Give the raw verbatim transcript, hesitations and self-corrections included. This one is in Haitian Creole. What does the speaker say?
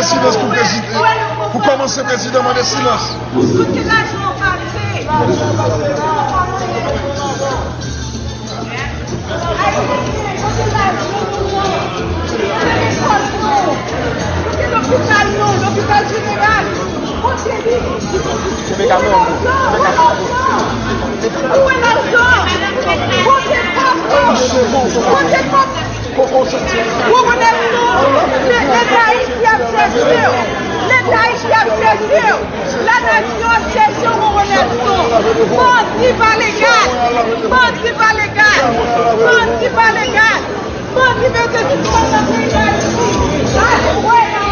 Silans pou prezidan. Pou kòmanse, prezidan mande silans. Kote lajan pase? Kote lajan nou an? Kote lekòl nou? Kote lopital nou? Lopital jeneral? Kote li? Kote lajan? Kote lajan? Kote kòb yo? Kote kòb? Gwo Gonèv tou, se Leta Ayiti ap chèche w. Leta Ayiti ap chèche w. Lanasyon ap chèche w, Gwo Gonèv tou. Bandi pa legal. Bandi pa legal. Bandi pa legal. Bandi mete tout kòb nan peyi Dayiti. Al kwè nan